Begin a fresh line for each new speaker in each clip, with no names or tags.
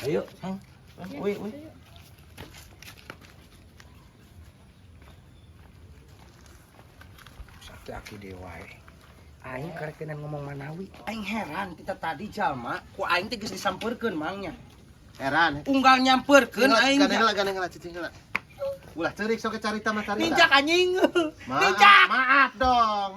Ayo, Sang. Uy, uy. Aki-aki dewa. Aing karekenan ngomong Manawi. Aing heran kita tadi jalma ku aing teh geus disampeurkeun mangnya.
Heran.
Unggal nyamperkeun aing.
Gandeng heula, gandeng heula, cicing heula. Ulah ceurik sok carita mah carita.
Ninjak anjing.
Maaf,
Ninjak.
maaf dong.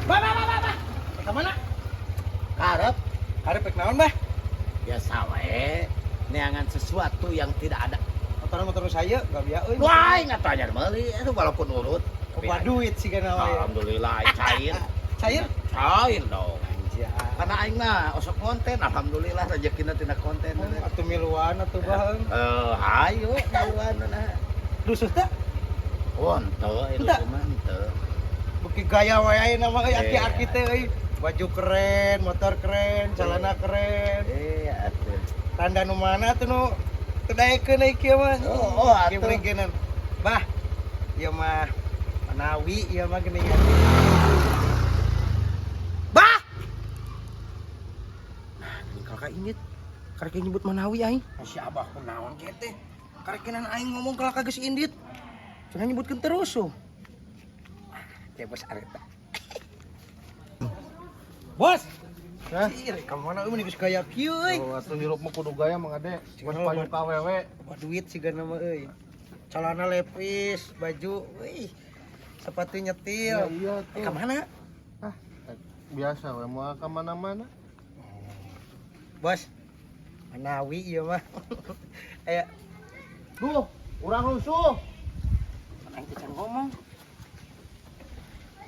Bah, bah, bah, bah, bah. Ka mana?
Karep
Karep rek naon, Bah?
biasa wae neangan sesuatu yang tidak ada.
Motor-motor saya gak biya euy.
Wah, nggak tanya meuli itu walaupun urut. Tapi
Loba duit sih kana wae.
alhamdulillah aing cair.
Cair?
Cair dong.
Anjay.
Karena aing mah osok konten, alhamdulillah rezekina tina konten.
Atuh miluan atuh bah.
Eh, hayu miluan nah.
Rusuh teh?
Oh, henteu, itu
Henteu.
mah henteu.
Beuki gaya wae ayeuna mah euy
Eh.
aki-aki teh euy. Baju keren, motor keren, celana keren.
Eh, atuh.
Tanda nu mana tuh nu teu daekeun euy kieu mah.
Oh, oh, atuh.
Kieu beringkenan. Bah, ieu mah Manawi ieu mah geuningan. Bah! Nah, ini kalau ka indit karek nyebut Manawi aing. Si Abah kunaon kieu teh? Karekenan aing ngomong kalau ka geus indit. Cenah nyebutkeun terus tuh. Ya bos areta. Bos.
Hah?
Ih, rek ka mana euy geus gaya kieu euy.
Oh, atuh hirup mah kudu gaya Mang Ade.
Cuma
Geus payu ka awewe.
Wah duit sih gana mah euy. Celana lepis, baju, wih. Sepatu nyetil.
Iya,
Eh, ka mana?
Ah, biasa we moal ka mana-mana.
Bos. Manawi ieu mah. Aya,
Duh, urang rusuh.
aing teh can ngomong.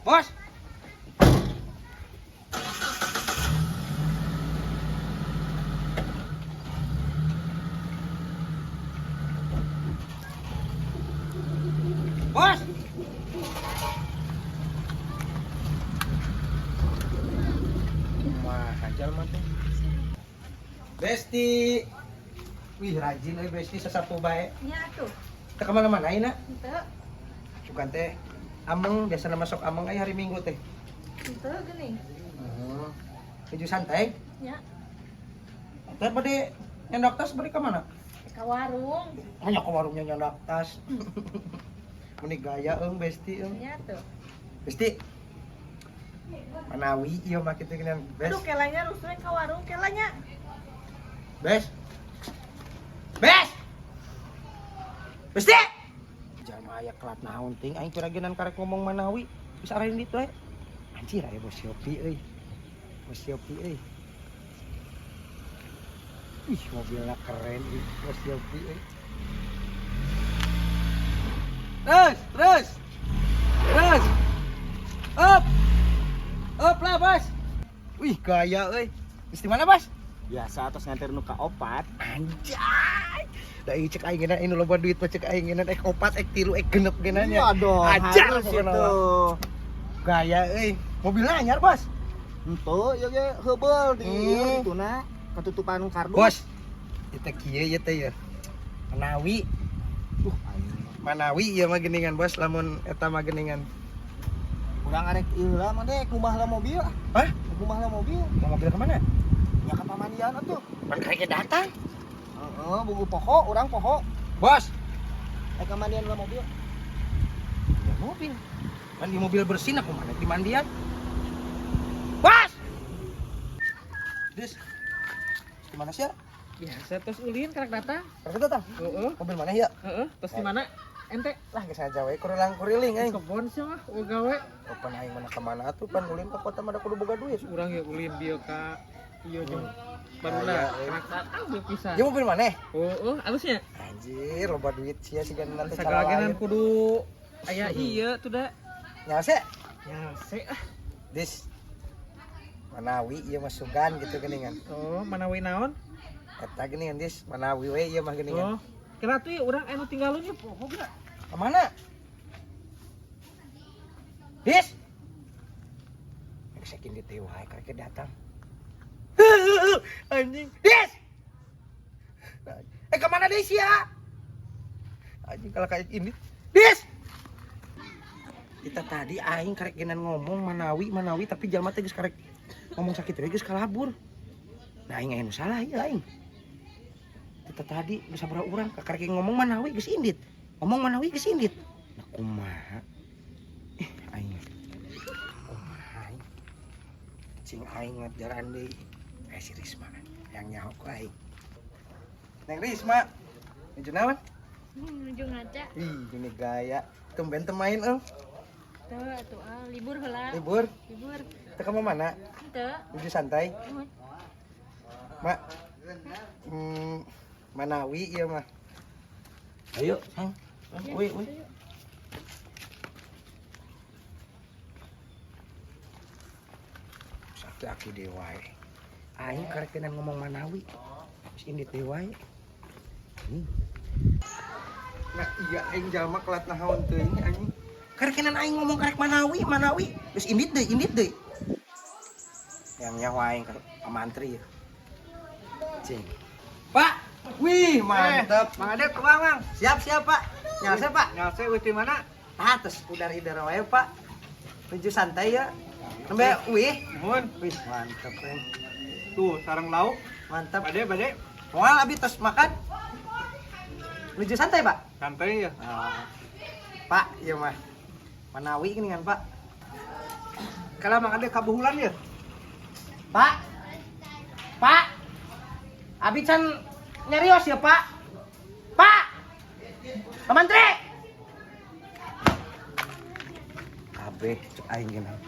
Bos. Bos. Wah, hajal mah teh. Besti. Wih, rajin euy Besti sasapu bae.
Nya atuh.
Teu ka mana-mana ayeuna?
Henteu,
Sugan teh ameng biasana masuk ameng euy hari Minggu teh.
henteu geuning.
Heeh. Nuju santai.
Nya,
Teh bade nyandak tas bade ka mana?
ka warung.
Hanya ke warungnya nyandak tas. Meni gaya eung Besti eung.
Nya atuh.
Besti. Manawi ieu mah kitu geunan Bes.
Aduh, kelanya rusuh ka warung kelanya.
Bes. Bes. Besti. Jalma aya kelat naon ting aing curagenan karek ngomong Manawi. Bisa arahin ditu we. Anjir aya bos Shopee euy. Bos Shopee euy. Ih, mobilnya keren ih, bos Shopee euy. Terus, terus. Terus. Up. Up lah, Bos. Wih, gaya euy. Geus di mana, Bos?
Biasa atos nganter nu ka opat.
Anjay. Da ieu cek aing geuna ini loba duit mah cek aing geuna ek opat ek tilu ek genep geuna nya.
Iya dong,
Ajar
harus
pokokna
itu.
mah. Gaya euy. Mobilnya anyar, Bos.
Henteu, ieu ge heubeul di ieu dituna ketutupan kardus.
Bos. Ieu teh kieu ieu teh ya. Manawi.
Anjing.
Manawi ieu mah geuningan, Bos, lamun eta mah geuningan.
Urang arek ieu lah mah deh, kumaha lah mobil.
Hah?
Kumaha lah mobil.
Mau mobil ke mana?
Nya ka pamandian atuh.
Pan karek datang.
Heeh, buku poho, urang poho.
Bos.
Rek mandian lah mobil.
Ya mobil. Kan di mobil bersih aku mana di mandian. Bos. Des. Di mana sih ya?
Biasa terus ulin karek datang.
Karek datang.
Heeh.
Mobil mana ya?
Heeh, terus di mana? Ente
Lah geus aja we kurilang kuriling
di
aing.
kebon sih mah eueuh gawe.
Oh, pan aing mana ka mana atuh pan ulin ka kota mana kudu boga duit.
Urang ya ulin dieu ka ieu jeung Barudak karak datang beuh pisan.
Ieu mobil maneh?
Oh, alusnya.
Anjir, loba duit sia siga nanti
Sagalagenan kudu aya ieu tuh da.
Nyalse?
Nyalse ah.
Dis. Manawi ieu mah sugan gitu geuningan.
Oh, manawi naon?
Eta geuningan Dis, manawi we ieu mah geuningan.
Oh. Kira tuh urang anu tinggalun ieu poho geura.
Kemana? Dis? Geus yakin di wae karek datang. Anjing. Dis! Kemana Dis ya? Anjing kalau kayak ini. Dis! Kita tadi aing karek genan ngomong manawi manawi tapi jalma teh geus karek ngomong sakit we geus kalabur. Nah aing aya nu salah ieu aing. Kita tadi geus sabaraha urang karek ngomong manawi geus indit. Ngomong manawi geus indit. Nah kumaha? Aing. Kumaha aing? Cing aing ngajaran deui. Si Risma yang nyaho ku aing. Neng Risma. Nuju naon?
Nuju ngaca.
Ih, ini gaya. Tumben teu main euy.
Teu atuh ah, libur heula.
Libur.
Libur.
Teu ka mana?
Teu.
Nuju santai. Mak. Manawi ieu mah. Ayo, Sang. Uy, uy. Aki-aki deui wae. Aing karek teunan ngomong manawi. Geus indit deui wae. Nah, iya aing jalma kelat naon teuing anjing. Karek teunan aing ngomong karek manawi, manawi. Geus indit deui, indit deui. Yang nyawa aing ka pamantri ya. Cing. Pak, wih mantap.
Mang Adep kumaha, Mang?
Siap, siap, Pak. Nyalse, Pak.
Nyalse euy di mana?
Ah, terus udar-idar wae, Pak. Nuju santai ya. Nembe wih.
Nuhun.
Wih, mantap, eh.
Tuh, sareng lauk.
Mantap.
Bade, bade.
Moal abi tos makan. Nuju santai, Pak.
Santai ya.
Oh. Pak, ieu mah. Manawi geuningan, Pak.
Kalau Mang Adep kabuhulan ya?
Pak. Pak. Abi can nyarios ya, Pak. Pak. Pak Mantri. Kabeh cek aing geuning.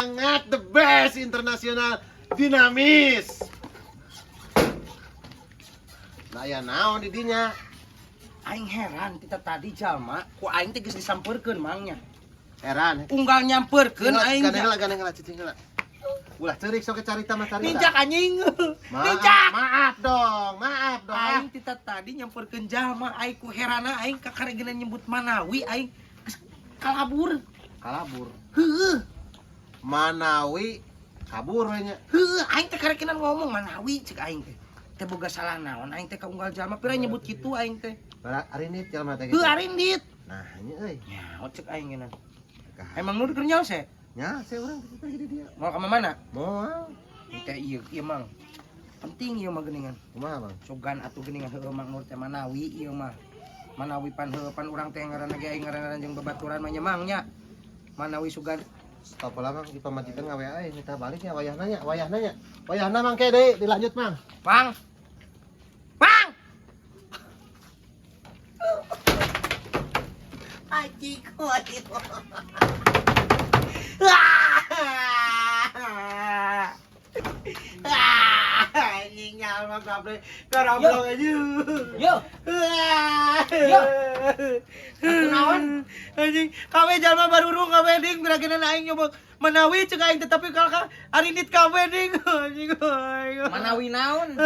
Sangat the best internasional dinamis. Nah ya naon di dinya.
Aing heran kita tadi jalma ku aing teh geus disampeurkeun mangnya.
Heran.
Unggal nyamperkeun aing.
Gandeng heula, gandeng heula, cicing heula. Ulah ceurik sok carita mah carita.
Nincak anjing.
Maaf,
Nincak.
maaf dong, maaf dong.
Aing tita tadi nyamperkeun jalma aing ku herana aing kakaregeuna nyebut Manawi aing geus kalabur.
Kalabur.
Heueuh.
Manawi kabur we nya.
Heueuh aing teh karekenan ngomong Manawi cek aing teh. Teh boga salah naon aing teh ka unggal jalma pira nyebut kitu aing teh.
Bara arindit jalma teh kitu.
Heuh arindit.
Nah, nya euy.
Nyaho cek aing geuna. Emang nu keur nyaho se?
Nya, se urang kitu teh di dia.
Mau ka mana?
Moal.
Teh ieu ieu mang. Penting ieu mah geuningan.
Kumaha, Bang?
Sogan atuh geuningan heueuh Mang Nur teh Manawi ieu mah. Manawi pan heueuh pan urang teh ngaranna ge aing ngaranna jeung babaturan mah nya Mang nya. Manawi sugan
Stop lah Mang, di pamajikan ngawe ae minta balik nya wayahna nya, wayahna nya. Wayahna Mang ke deui dilanjut Mang.
Mang. Mang. Anjing anjing nyalma gablek gablok aja.
Yo. Yo. Aku naon?
Anjing, kawe jalma barurung kawe ding beragenan aing nyoba Manawi cek aing tetapi kalau ka arindit kawe ding anjing.
Manawi naon?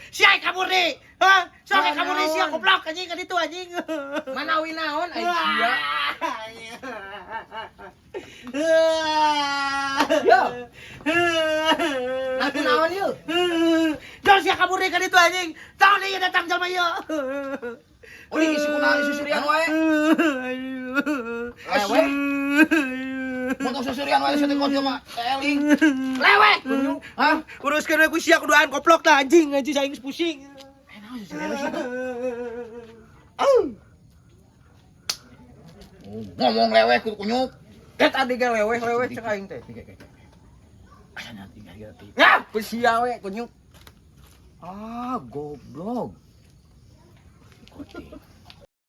Si aing kabur deh. Hah? Si aing kabur deh sia goblok anjing ka ditu anjing.
Manawi naon aing sia? Yo. Aku naon yeuh?
Jangan sia kabur deh ka ditu anjing. Jangan deui datang jalma ieu.
Oh, isi kunaon isi surian wae. Lewe. Motor susurian wae sate kos mah eling. Lewe. Hah?
Uruskeun we ku sia kuduaan goblok tah anjing, anjing aing geus pusing.
Eh naon susurian wae situ? Ngomong lewe kudu kunyuk.
Teh tadi ge leweh-leweh cek aing teh.
Asa nanti tinggal teh.
Ngap ku sia we kunyuk.
Ah, goblok. Kucing.